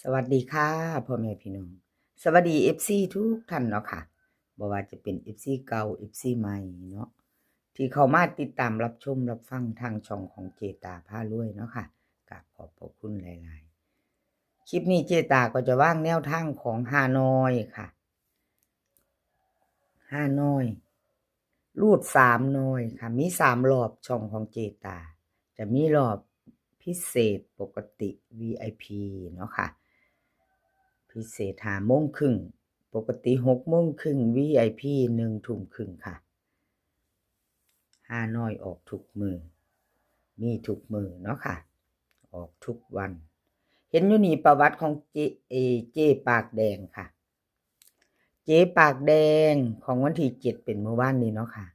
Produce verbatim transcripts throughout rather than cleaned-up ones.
สวัสดีค่ะ พ่อแม่พี่น้อง สวัสดี เอฟซี ทุกท่านเนาะค่ะ บ่ว่าจะเป็น เอฟซี เก่า เอฟซี ใหม่เนาะ ที่เข้ามาติดตามรับชมรับฟังทางช่องของเจตาพารวยเนาะค่ะ กราบขอบพระคุณหลายๆ คลิปนี้เจตาก็จะวางแนวทางของฮานอยค่ะ ฮานอย รูดสามหน่อยค่ะ มีสามรอบช่องของเจตา จะมีรอบพิเศษปกติ วีไอพี เนาะค่ะ พิเศษห้าโมงครึ่ง ปกติหกโมงครึ่ง วีไอพี หนึ่งทุ่มครึ่งค่ะ ฮานอยออกทุกมือ มีทุกมือเนาะค่ะ ออกทุกวัน เห็นอยู่นี่ประวัติของเจ เอ เจปากแดงค่ะ เจปากแดงของวันที่เจ็ดเป็นมื้อวานนี้เนาะค่ะ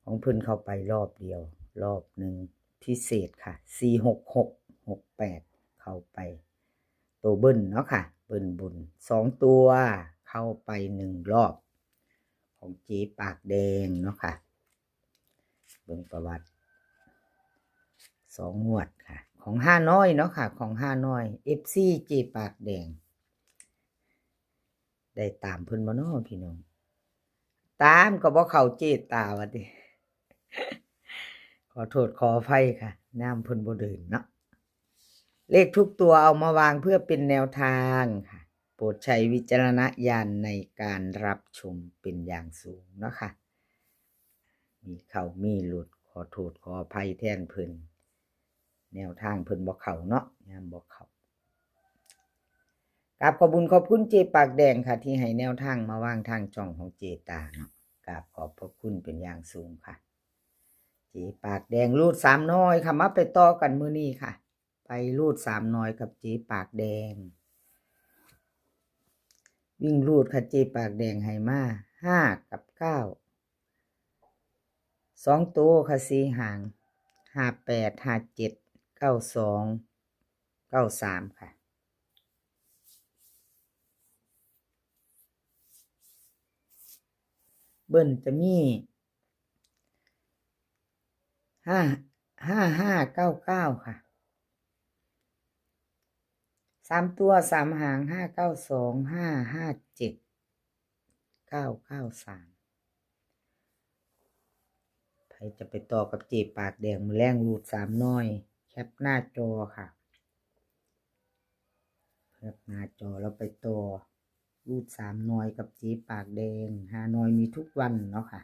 ของเพิ่นเข้าไปรอบเดียว รอบหนึ่งพิเศษค่ะ สี่หกหก หกแปด เข้าไป ตัวเบิ้ลเนาะค่ะ เบิ้ลบน สองตัวเข้าไปหนึ่งรอบ ของเจปากแดงเนาะค่ะ เบิ่งประวัติ สองงวดค่ะ ของฮานอยเนาะค่ะ ของฮานอย เอฟซี เจปากแดง ได้ตามเพิ่นบ่น้อพี่น้อง ตามก็บ่เข้าเจตาว่าติ ขอโทษขออภัยค่ะ นำเพิ่นบ่เดินเนาะ เลขทุกตัวเอามาวางเพื่อเป็นแนวทางค่ะ โปรดใช้วิจารณญาณในการรับชมเป็นอย่างสูงเนาะค่ะ มีเข้ามีหลุด ขอโทษขออภัยแทนเพิ่น แนวทางเพิ่นบ่เข้าเนาะ ยามบ่เข้า กราบขอบบุญขอบคุณเจปากแดงค่ะ ที่ให้แนวทางมาวางทางช่องของเจตาเนาะ กราบขอบพระคุณเป็นอย่างสูงค่ะ เจปากแดงรูดสามหน่อยค่ะ มาไปต่อกันมื้อนี้ค่ะ ไปรูดสามหน่อยกับเจปากแดง วิ่งรูดค่ะ เจปากแดงให้มา ห้ากับเก้า สองตัวค่ะ สี่หาง ห้าแปด ห้าเจ็ด เก้าสอง เก้าสาม ค่ะ เบิ้ลจะมี ห้า ห้าห้าเก้าเก้า ค่ะ สามตัวสามหาง ห้าเก้าสอง ห้าห้าเจ็ด เก้าเก้าสาม ใครจะไปต่อกับเจปากแดงมื้อแลงรูดสามหน่อย แคปหน้าจอค่ะ แคปหน้าจอแล้วไปต่อ รูดสามหน่อยกับเจปากแดง ฮานอยมีทุกวันเนาะค่ะ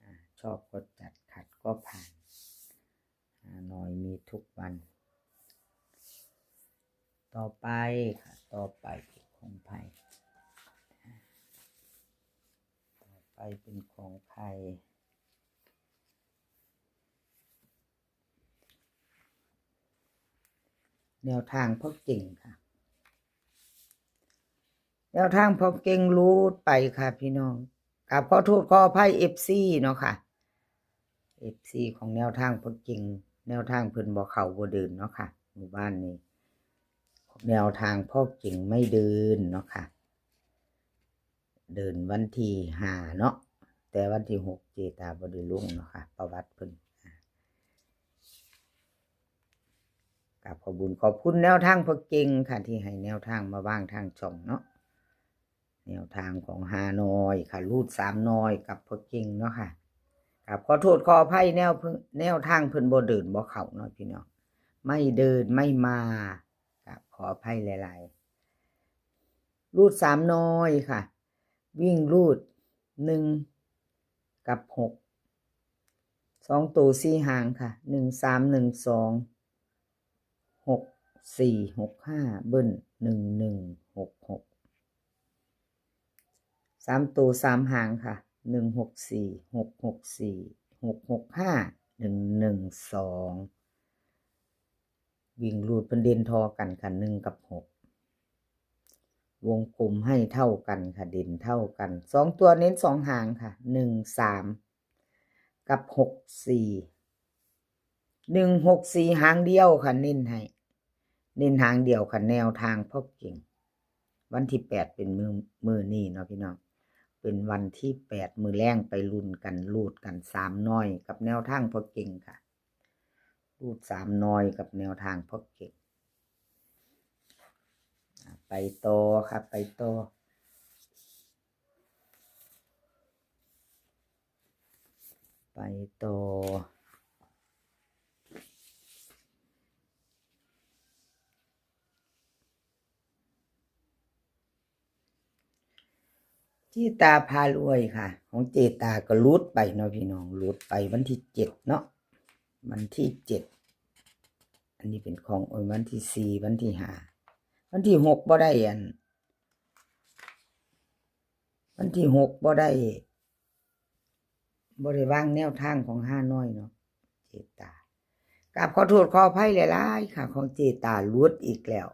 อ่า ชอบก็จัด ขัดก็ผ่าน ฮานอยมีทุกวัน ต่อไปค่ะ ต่อไปเป็นของใคร ต่อไปเป็นของใคร แนวทางพ่อเก่งค่ะ แนวทางพ่อเก่งรูดไปค่ะพี่น้อง กราบขอโทษขออภัย เอฟซี เนาะค่ะ เอฟซี ของแนวทางพ่อเก่ง แนวทางเพิ่นบ่เข้าบ่เดินเนาะค่ะ มื้อวานนี้ แนวทางพ่อเก่งไม่เดินเนาะค่ะ เดินวันที่ห้าเนาะ แต่วันที่หกเจตาบ่ได้ลงเนาะค่ะ ประวัติเพิ่น กราบขอบบุญขอบคุณแนวทางพ่อเก่งค่ะ ที่ให้แนวทางมาวางทางช่องเนาะ แนวทางของฮานอยค่ะ รูดสามหน่อยกับพ่อเก่งเนาะค่ะ กราบขอโทษขออภัย แนวเพิ่น แนวทางเพิ่นบ่เดินบ่เข้าเนาะพี่น้อง ไม่เดินไม่มา กราบขออภัยหลายๆ รูดสามหน่อยค่ะ วิ่งรูดหนึ่งกับหก สองตัวสี่หางค่ะ หนึ่งสาม หนึ่งสอง หกสี่ หกห้า เบิ้ล หนึ่งหนึ่ง หกหก สามตัวสามหางค่ะ หนึ่งหกสี่ หกหกสี่ หกหกห้า หนึ่งหนึ่งสอง วิ่งรูดเพิ่นเด่นท่อกันค่ะ หนึ่งกับหก วงกลมให้เท่ากันค่ะ เด่นเท่ากัน สองตัวเน้นสองหางค่ะ หนึ่งสาม กับ หกสี่ หนึ่งหกสี่ หางเดียวค่ะ เน้นให้ เน้นหางเดียวค่ะ แนวทางพ่อเก่ง วันที่แปดเป็นมื้อ มื้อนี้เนาะพี่น้อง เป็นวันที่แปด มื้อแลงไปลุ้นกัน รูดกันสามหน่อยกับแนวทางพ่อเก่งค่ะ รูดสามหน่อยกับแนวทางพ่อเก่ง ไปต่อครับ ไปต่อ ไปต่อ เจตาพารวยค่ะ ของเจตาก็หลุดไปเนาะพี่น้อง หลุดไปวันที่เจ็ดเนาะ วันที่เจ็ด อันนี้เป็นของ โอ้ย วันที่สี่ วันที่ห้า วันที่หกบ่ได้อัน วันที่หกบ่ได้ บ่ได้วางแนวทางของฮานอยเนาะ เจตา กราบขอโทษขออภัยหลายๆค่ะ ของเจตาหลุดอีกแล้ว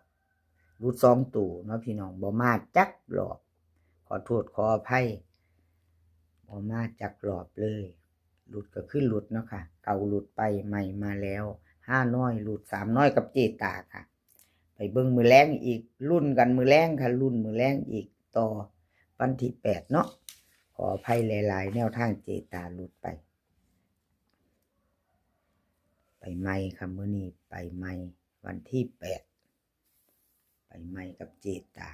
หลุดสองตัวเนาะพี่น้อง บ่มาจักรอบ ขอโทษขออภัย บ่มาจักรอบเลย หลุดก็คือหลุดเนาะค่ะ เก่าหลุดไป ใหม่มาแล้ว ฮานอยหลุด สามน้อยกับเจตาค่ะ ไปเบิ่งมื้อแลงอีก ลุ้นกันมื้อแลงค่ะ ลุ้นมื้อแลงอีกต่อ วันที่แปดเนาะ ขออภัยหลายๆ แนวทางเจตาหลุดไป ไปใหม่ค่ะ มื้อนี้ไปใหม่ วันที่แปด ไปใหม่กับเจตา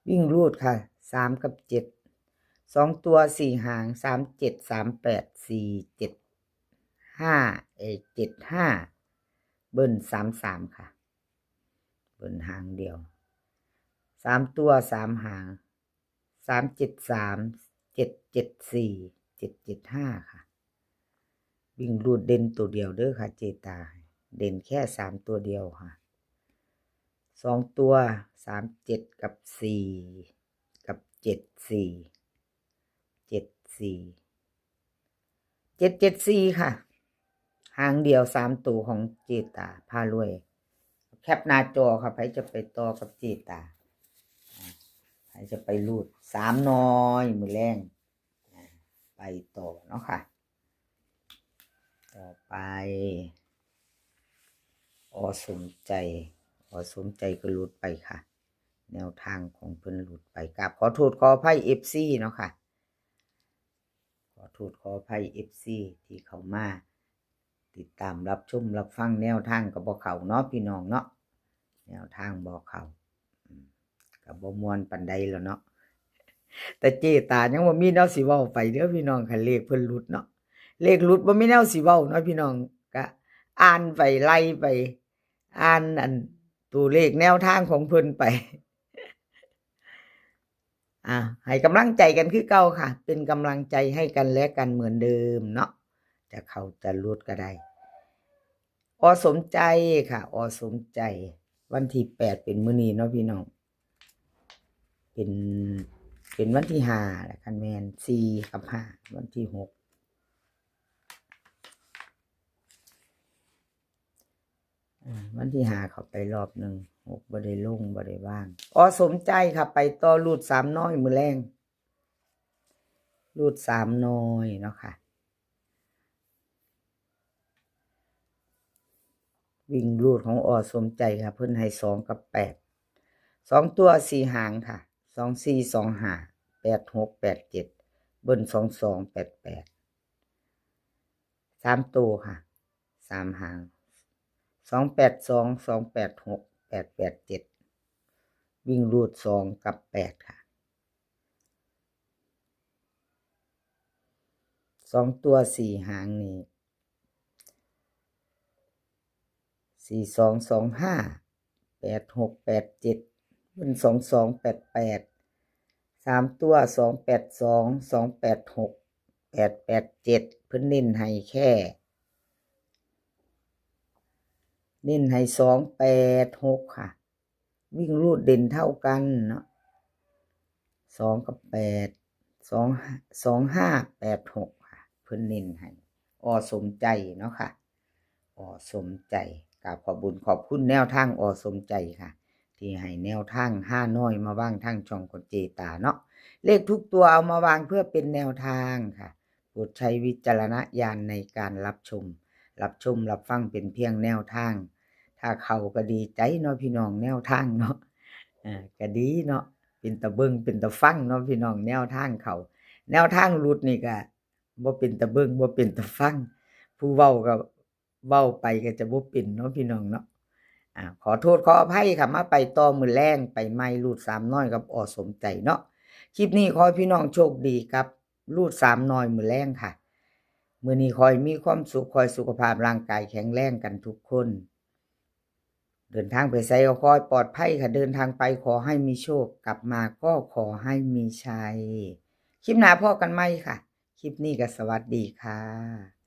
วิ่งรูดค่ะ สามกับเจ็ด สองตัวสี่หาง สามเจ็ด สามแปด สี่เจ็ด ห้า เอ่อ เจ็ดห้า เบิ้ล สามสามค่ะ เบิ้ลหางเดียว สามตัวสามหาง สามเจ็ดสาม เจ็ดเจ็ดสี่ เจ็ดเจ็ดห้าค่ะ วิ่งรูดเด่นตัวเดียวเด้อค่ะ เจตา เด่นแค่สามตัวเดียวค่ะ สองตัว สามเจ็ด กับ สี่ กับ เจ็ดสี่ เจ็ดสี่ เจ็ดเจ็ดสี่ค่ะ หางเดียวสามตัวของเจตาพารวย แคปหน้าจอค่ะ ใครจะไปต่อกับเจตา อ่า ใครจะไปรูด สามน้อย มื้อแลง อ่า ไปต่อเนาะค่ะ ต่อไป อสมใจ อสมใจก็หลุดไปค่ะ แนวทางของเพิ่นหลุดไป กราบขอโทษขออภัย เอฟซี เนาะค่ะ ขอโทษขออภัย เอฟซี ที่เข้ามาติดตามรับชมรับฟังแนวทางก็บ่เข้าเนาะพี่น้องเนาะ แนวทางบ่เข้า อืม ก็บ่ม่วนปานใดแล้วเนาะ แต่เจตายังบ่มีแนวสิเว้าไปเด้อพี่น้อง คันเลขเพิ่นหลุดเนาะ เลขหลุดบ่มีแนวสิเว้าเนาะพี่น้อง ก็อ่านไปไล่ไป อ่านอันตัวเลขแนวทางของเพิ่นไป อ่า ให้กำลังใจกันคือเก่าค่ะ เป็นกำลังใจให้กันและกันเหมือนเดิมเนาะ จะเข้าจะหลุดก็ได้ อสมใจค่ะ อสมใจ วันที่แปดเป็นมื้อนี้เนาะพี่น้อง เป็น เป็นวันที่ห้าแหละ คันแม่น สี่กับห้า วันที่หก อ่า วันที่ห้าเข้าไปรอบหนึ่ง หกบ่ได้ลง บ่ได้วาง อสมใจค่ะ ไปต่อรูดสามน้อยมื้อแลง รูดสามน้อยเนาะค่ะ วิ่งรูดของ อสมใจค่ะ เพิ่นให้สองกับแปด สองตัวสี่หางค่ะ สองสี่ สองห้า แปดหก แปดเจ็ด เบิ้ล สองสอง แปดแปด สามตัวค่ะ สามหาง สองแปดสอง สองแปดหก แปดแปดเจ็ด วิ่งรูดสองกับแปดค่ะ สองตัวสี่หางนี่ สี่สอง สองห้า แปดหก แปดเจ็ด เพิ่น สองสอง แปดแปด สามตัว สองแปดสอง สองแปดหก แปดแปดเจ็ด เพิ่นเน้นให้แค่ เน้นให้ สองแปดหก ค่ะ วิ่งรูดเด่นเท่ากันเนาะ สองกับแปด สอง สองห้า แปดหก ค่ะ เพิ่นเน้นให้ อสมใจเนาะค่ะ อสมใจ กราบขอบบุญขอบคุณแนวทาง อสมใจค่ะ ที่ให้แนวทางฮานอยมาวางทางช่องของเจตาเนาะ เลขทุกตัวเอามาวางเพื่อเป็นแนวทางค่ะ โปรดใช้วิจารณญาณในการรับชม รับชมรับฟังเป็นเพียงแนวทาง ถ้าเข้าก็ดีใจเนาะพี่น้อง แนวทางเนาะ อ่า ก็ดีเนาะ เป็นตาเบิ่งเป็นตาฟังเนาะพี่น้อง แนวทางเข้า แนวทางหลุดนี่ก็บ่เป็นตาเบิ่งบ่เป็นตาฟัง ผู้เว้าก็เว้าไปก็จะบ่เป็นเนาะพี่น้องเนาะ อ่า ขอโทษขออภัยค่ะ มาไปต่อมื้อแลง ไปใหม่รูดสามน้อยกับอสมใจเนาะ คลิปนี้ขอให้พี่น้องโชคดีกับรูดสามน้อยมื้อแลงค่ะ มื้อนี้ขอให้มีความสุข ขอให้สุขภาพร่างกายแข็งแรงกันทุกคน เดินทางไปไสก็ขอให้ปลอดภัยค่ะ เดินทางไปขอให้มีโชค กลับมาก็ขอให้มีชัย คลิปหน้าพ้อกันใหม่ค่ะ คลิปนี้ก็สวัสดีค่ะ